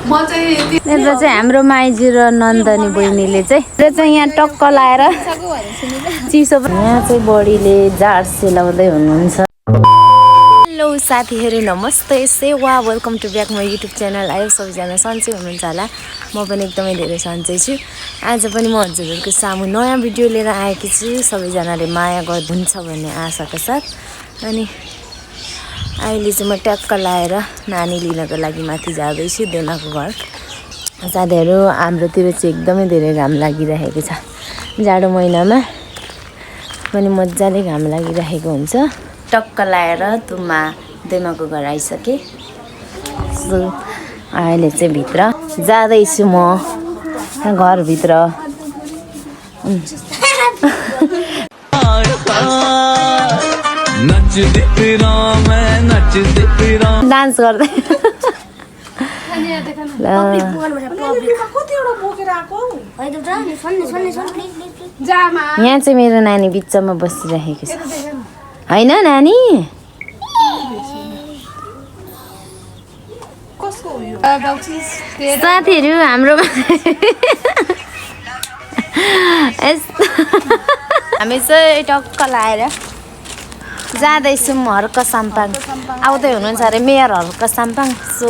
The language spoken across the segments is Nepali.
यता चाहिँ हाम्रो माइजू र नन्दनी बहिनीले चाहिँ यहाँ टक्क लाएर चिसो यहाँ चाहिँ बडीले जाड सेलाउँदै हुनुहुन्छ। हेलो साथीहरू नमस्ते सेवा welcome to back my YouTube channel. आयो सबैजना सन्चै हुनुहुन्छ होला, म पनि एकदमै धेरै सन्चै छु। आज पनि म हजुरहरूको सामु नयाँ भिडियो लिएर आएकी छु। सबैजनाले माया गर्नुहुन्छ भन्ने आशाका साथ। अनि अहिले चाहिँ म ट्याक्क लाएर नानी लिनको लागि माथि जाँदैछु देनाको घर। साथीहरू हाम्रोतिर चाहिँ एकदमै धेरै घाम लागिरहेको छ। जाडो महिनामा पनि मजाले घाम लागिरहेको हुन्छ। टक्क लाएर तुमा देमाको घर आइसकेँ। सो अहिले चाहिँ भित्र जाँदैछु म घरभित्र। डान्स गर्दै यहाँ चाहिँ मेरो नानी बिचमा बसिरहेको छ होइन नानी? साथीहरू हाम्रो हामी चाहिँ टक्क लाएर जाँदैछौँ हर्क साम्पाङ। आउँदै हुनुहुन्छ अरे मेयर हर्क साम्पाङ। सो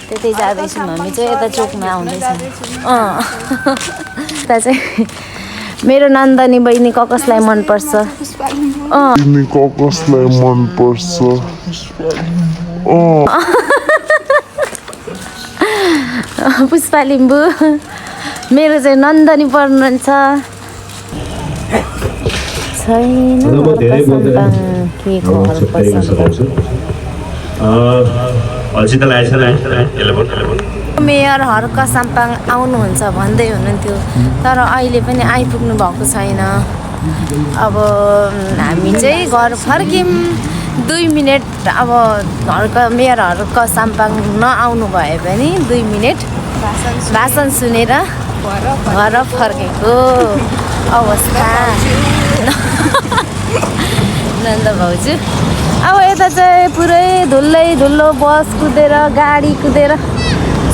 त्यतै जाँदैछौँ हामी चाहिँ। यता चोकमा आउँदैछौँ। यता चाहिँ मेरो नन्दनी बहिनी कसलाई मनपर्छ? पुष्पा लिम्बू। मेरो चाहिँ नन्दनी पर्नुहुन्छ छैन। मेयर हर्क साम्पाङ आउनुहुन्छ भन्दै हुनुहुन्थ्यो, तर अहिले पनि आइपुग्नु भएको छैन। अब हामी चाहिँ घर फर्क्यौँ 2 मिनट। अब मेयर हर्क साम्पाङ नआउनु भयो भने 2 मिनट भाषण सुनेर घर फर्केको अवस्था नन्द भाउजू। अब यता चाहिँ पुरै धुलो बस कुदेर गाडी कुदेर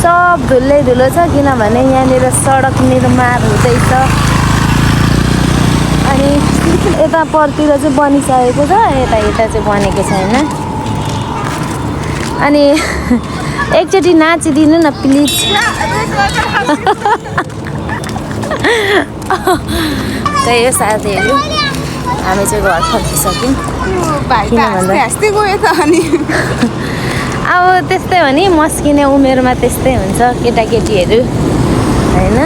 सब धुलो छ, किनभने यहाँनिर सडक निर्माण हुँदैछ। अनि यता परतिर चाहिँ बनिसकेको छ, यता चाहिँ बनेको छैन। अनि एकचोटि नाचिदिनु न प्लिज। त्यही हो साथीहरू, हामी चाहिँ घर फर्किसक्यौँ। अब त्यस्तै हो नि, मस्किने उमेरमा त्यस्तै हुन्छ केटाकेटीहरू होइन।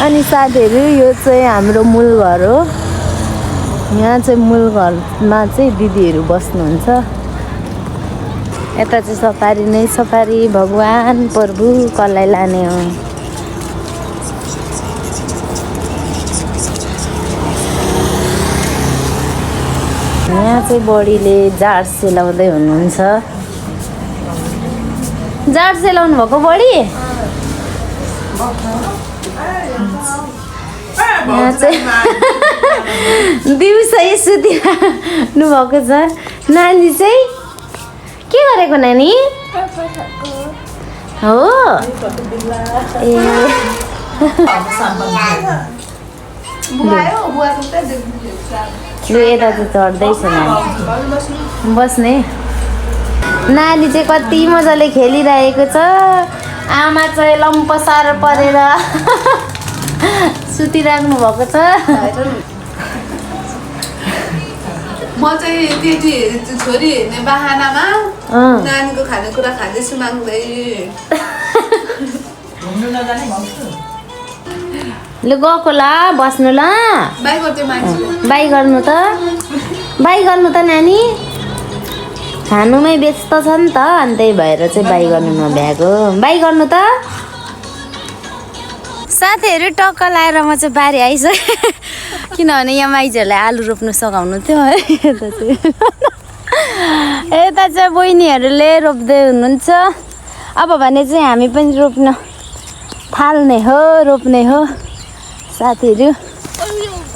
अनि साथीहरू यो चाहिँ हाम्रो मूल घर हो। यहाँ चाहिँ मूल घरमा चाहिँ दिदीहरू बस्नुहुन्छ। यता चाहिँ सफारी नै सफारी, भगवान् प्रभु कसलाई लाने हो। यहाँ चाहिँ बडीले जाड सेलाउँदै हुनुहुन्छ। जाड सेलाउनु भएको बडी? यहाँ चाहिँ दिउँसै सुतिरहनु भएको छ। नानी चाहिँ के गरेको नानी हो? ए लु यता चाहिँ चढ्दैछ नानी, बस्ने। नानी चाहिँ कति मजाले खेलिरहेको छ। आमा चाहिँ लम्पसार परेर सुतिराख्नु भएको छ। म चाहिँ केटी छोरी हेर्ने बाहनामा नानीको खानेकुरा खाँदैछु माग्दै। लु गएको ल, बस्नु ल। बाई गर्थ्यो मान्छे। बाई गर्नु त, बाई गर्नु त नानी। खानुमै व्यस्त छ नि त, अनि त्यही भएर चाहिँ बाई गर्नु नभ्याएको। बाई गर्नु त। साथीहरू टक्क लाएर म चाहिँ बारी आइसकेँ, किनभने यहाँ माइजहरूलाई आलु रोप्नु सघाउनु थियो है। यता चाहिँ बहिनीहरूले रोप्दै हुनुहुन्छ। अब भने चाहिँ हामी पनि रोप्न थाल्ने हो, रोप्ने हो साथीहरू।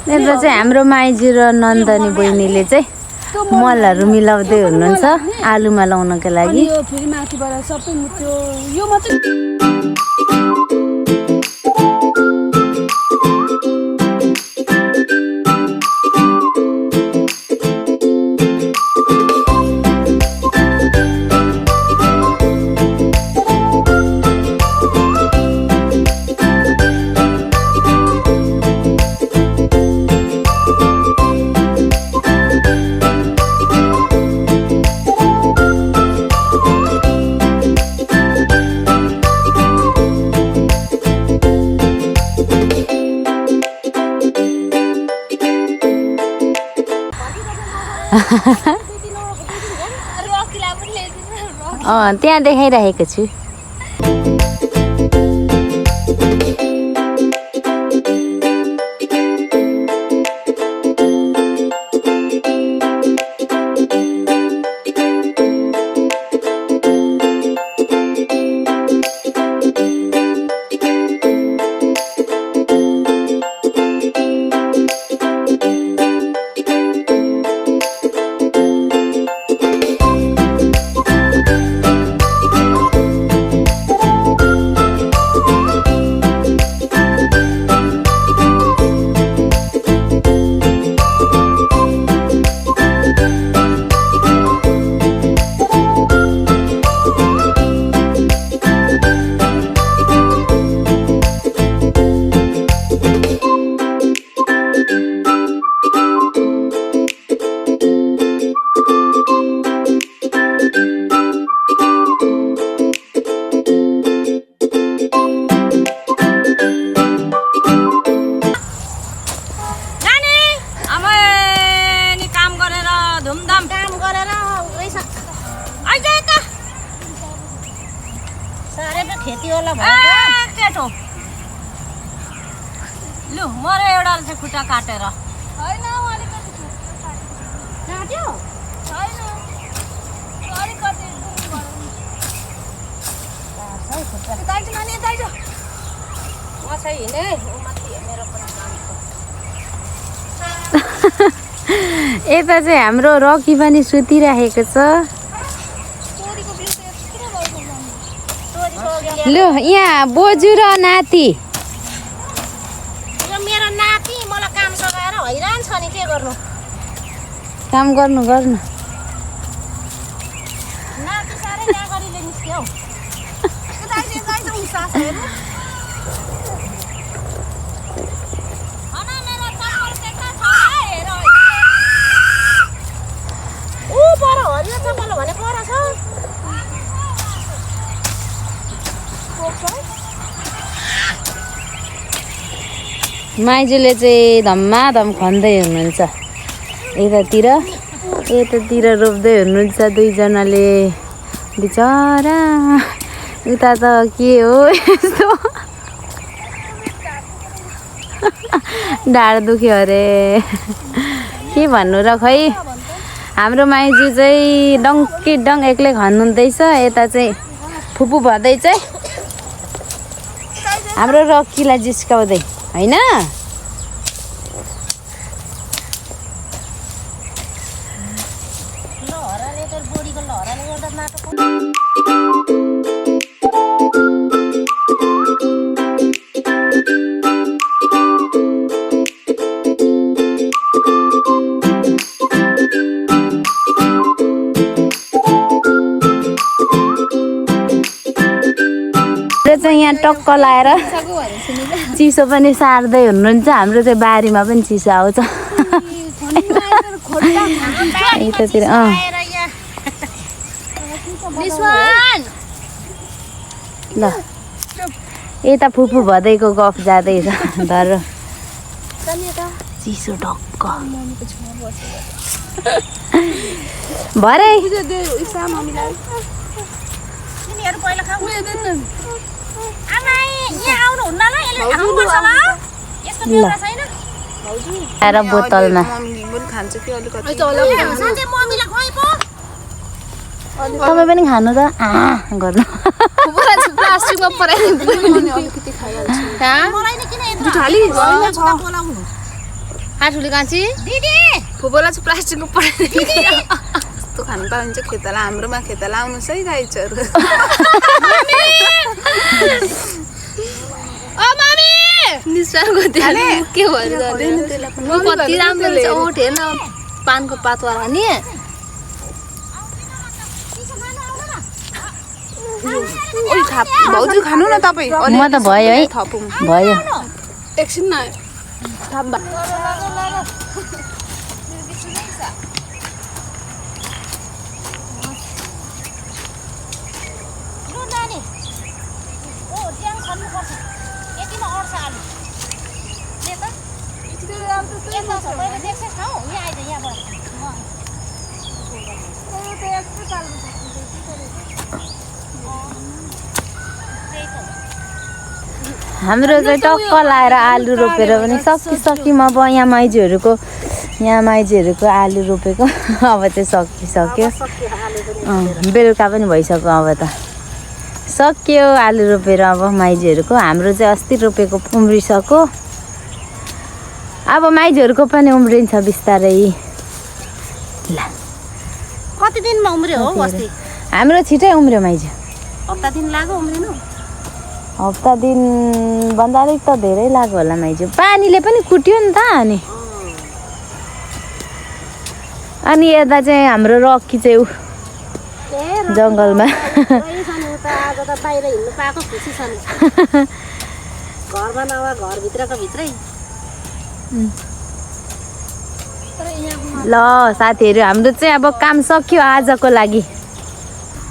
यता चाहिँ हाम्रो माइजू र नन्दनी बहिनीले चाहिँ मलहरू मिलाउँदै हुनुहुन्छ आलुमा लाउनको लागि। यो फेरि माथिबाट सबै त्यो यो मात्रै त्यहाँ देखाइरहेको छु। खेती होला केटो लु मरे एउटा चाहिँ खुट्टा काटेर हैन अलिकति काट्यो हैन अलिकति दाइजो नानी दाइजो म चाहिँ हिँडे माथि मेरो पनि यता चाहिँ हाम्रो रकी पनि सुतिरहेको छ। लु यहाँ बोजू र नाति यो मेरो नाति मलाई काम सघाएर हैरान छ नि के गर्नु काम गर्नु गर्नु नाति साह्रै नागरीले निस्क्यो दाइजो दाइजो उसास हेर्नु अनि मेरो चप्पल केटा छ हेर ऊ पर हरियो चप्पल भने पर छ माइजूले चाहिँ धम्माधम खन्दै हुनुहुन्छ। यतातिर रोप्दै हुनुहुन्छ दुईजनाले बिचरा। उता त के हो यस्तो ढाड दुख्यो अरे के भन्नु र खै। हाम्रो माइजू चाहिँ डङ्की डङ एक्लै खन्नुहुँदैछ। यता चाहिँ फुपू भदै चाहिँ हाम्रो रक्कीलाई जिस्काउँदै होइन। चाहिँ यहाँ टक्क लाएर चिसो पनि सार्दै हुनुहुन्छ। हाम्रो चाहिँ बारीमा पनि चिसो आउँछ यतातिर। ल यता फुपू भदैको गफ जाँदैछ धर चिसो ढक्क भरे आएर बोतलमा तपाईँ पनि खानु त गर्नु प्लास्टिकमा हाठुली कान्छी दिदी फुपूलाई चाहिँ प्लास्टिकको पठाइदियो कस्तो खानु पाइन्छ खेताला हाम्रोमा खेताला आउनुहोस् है गाईचहरू निस्वारको देख्ने के भयो कति राम्रो छ ओठ हेर्न पानको पातवाला नि ओइ थाप भाउजू खानु न तपाईँ म त भयो है थपौँ भयो एकछिन न थाप हाम्रो चाहिँ टक्क लाएर आलु रोपेर पनि सकिसक्यौँ अब यहाँ माइजूहरूको आलु रोपेको अब चाहिँ सकिसक्यो बेलुका पनि भइसक्यो अब त सक्यो आलु रोपेर अब माइजूहरूको हाम्रो चाहिँ अस्ति रोपेको उम्रिसक्यो अब माइजूहरूको पनि उम्रिन्छ बिस्तारै ल कति दिनमा उम्रियो हो अस्ति हाम्रो छिटै उम्रियो माइजू हप्ता दिन लाग्यो उम्रिनु हप्ता दिन भन्दा अलिक त धेरै लाग्यो होला माइजू पानीले पनि कुट्यो नि त अनि यता चाहिँ हाम्रो रक्की चाहिँ जङ्गलमा आज त बाहिर हिँड्नु पाएको खुसी छ नि घरमा नभए घरभित्रको भित्रै ल साथीहरू हाम्रो चाहिँ अब काम सक्यो आजको लागि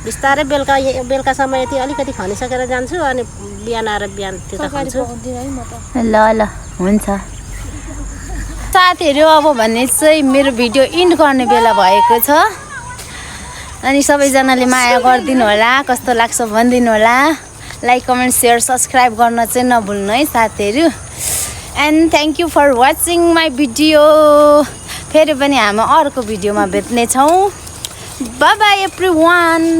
बिस्तारै बेलुकासम्म यति अलिकति खनिसकेर जान्छु अनि बिहान आएर बिहान त्यता खान्छु ल ल हुन्छ साथीहरू अब भने चाहिँ मेरो भिडियो इन्ड गर्ने बेला भएको छ अनि सबैजनाले माया गरिदिनु होला कस्तो लाग्छ भनिदिनु होला लाइक कमेन्ट सेयर सब्सक्राइब गर्न चाहिँ नभुल्नु है साथीहरू and thank you for watching my video फेरि पनि हामी अर्को भिडियोमा भेट्नेछौँ बाई बाई एभ्रीवान